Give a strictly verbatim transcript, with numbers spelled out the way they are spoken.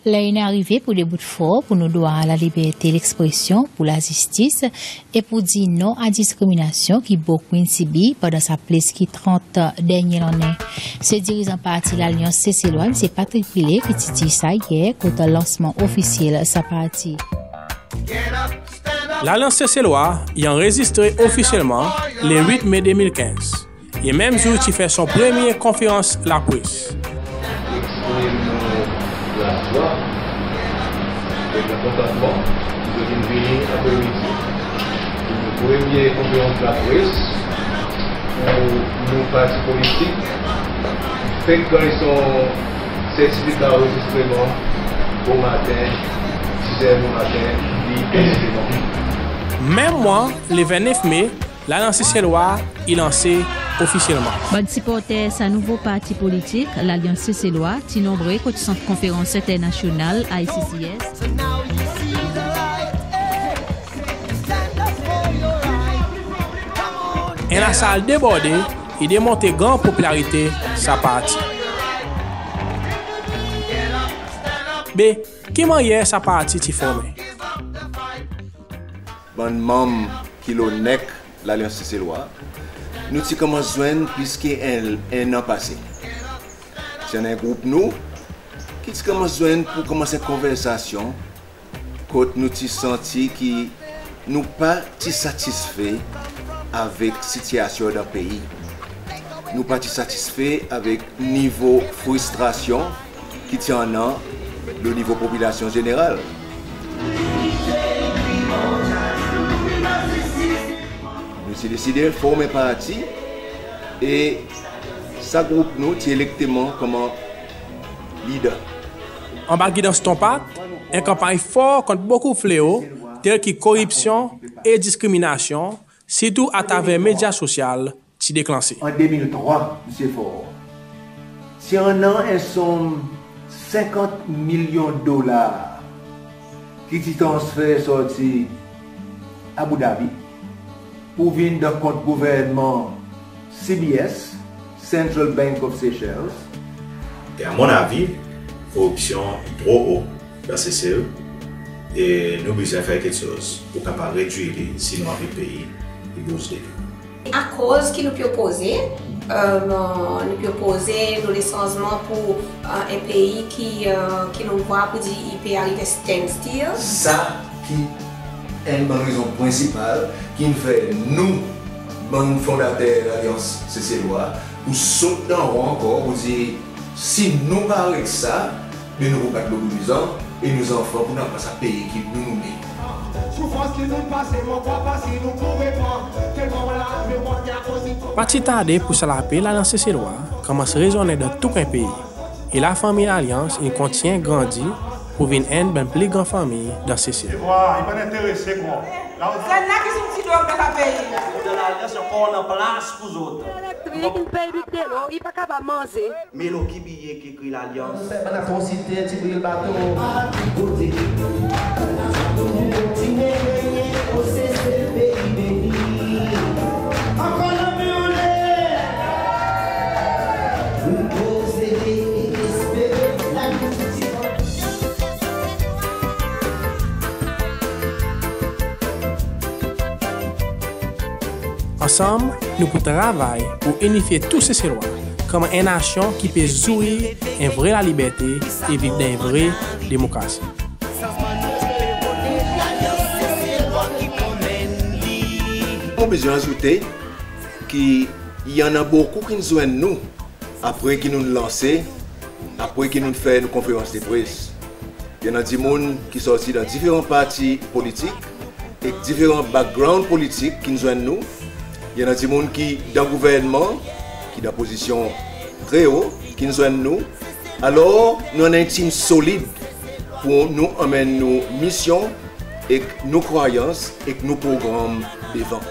Ler in arive pour debout for pour nou drwa a laliberte lekspresyon, pour lazistis e pour dir non a diskriminasyon ki bokou in sibir pandan sa plis ki trant dernyen lannen. Se dirizan parti Lalyans Seselwa, Msye Patrick Pillay, ki ti dir sa yer kot lansman ofisyel sa parti. Lalyans Seselwa i anrezistre ofisyelman le wit me de mil kenz. E menm zour i ti fer son premye konferans lapres. Eksprim nou lazwa ek lakontantman ki zot in vini apre midi pour nou premye konferans lapres pour nou parti politik. Fek ganny son sertifika anrezistreman bomaten, sis er bomaten, li egzakteman. Menm mwan, le venn nef me, Lalyans Seselwa i lanse ofisyelman. Bann siporter sa nouvo parti politik, Lalyans Seselwa, ti nonbre kot Sant Konferans Enternasyonal, I C C S. En lasal deborde, i demontre gran popilarite sa parti. Be, ki mannyer sa parti ti formen? Bann manm ki lo nek Lalyans Seselwa, nou ti konmans zwenn plis ki en, en an pase. Ti annan en group nou ki ti konmans zwenn pour konmans en konversasyon kot nou ti santi ki nou pa ti satisfe avek sitiyasyon dan pei. Nou pa ti satisfe avek nivo fristrasyon ki ti annan lo nivo popilasyon zeneral. Nou ti deside form en parti e sa group nou ti elekte mwan konman lider. Anba gidans Ton Pat, en kanpanny for kont bokou fleo tel ki koripsyon e diskriminasyon, sirtou atraver medya sosyal, ti deklanse. An de mil trwa, Msye Faure, ti annan en sonm senkant milyon dolar ki ti transfer sorti Abu Dhabi pour vin dan kont gouvernman C B S, Central Bank of Seychelles. E a mon avi, koripsyon i tro o dan Sesel e nou bezwen fer keksoz pour kapab redwir li, sinon apre pei i bouz depi. Akoz ki nou pe opoze, e, nou pe opoze nou le sanzman pour, e, en pei ki, e, ki nou vwar pour dir i pe ariv en standstill. Sa ki enn bann rezon prensipal ki'n fer nou, bann fondater Lalyans Seselwa, pour sot dan ron ankor pour dir, si nou pa aret sa, be nou pou bat lo boulizan e nou zanfan pou napa sa pei ki nou, nou le. Pa ti tarde pour sa lapel Lalyans Seselwa konmans rezonnen dan tou kwen pei. E lafanmir Lalyans in kontinyen grandi pour vin enn bann pli gran fanmir dan Sesel. Sa naki son ti dwog dan sa pei. Dan Lalyans ankor annan plas pour zot. Elektrik, in pey big delo, i pa kapab manze. Me lo ki biye ki ekri Lalyans? Bann atrosite, ti bril bato. Ansanm, nou pou travay pour inifye tou Seselwa konman en nasyon ki pe zwir en vre laliberte e viv dan en vre demokrasi. Mon bezwen azoute ki i annan bokou ki'n zwenn nou apre ki nou'n lanse, apre ki nou'n fer nou konferans de pres. I annan dimoun ki sorti dan diferan parti politik ek diferan background politik ki'n zwenn nou. I annan dimoun ki dan gouvernman, ki dan pozisyon tre o, ki'n zwenn nou. Alor, nou annan en tim solid pour nou anmenn nou misyon ek nou krwayans ek nou progranm devan.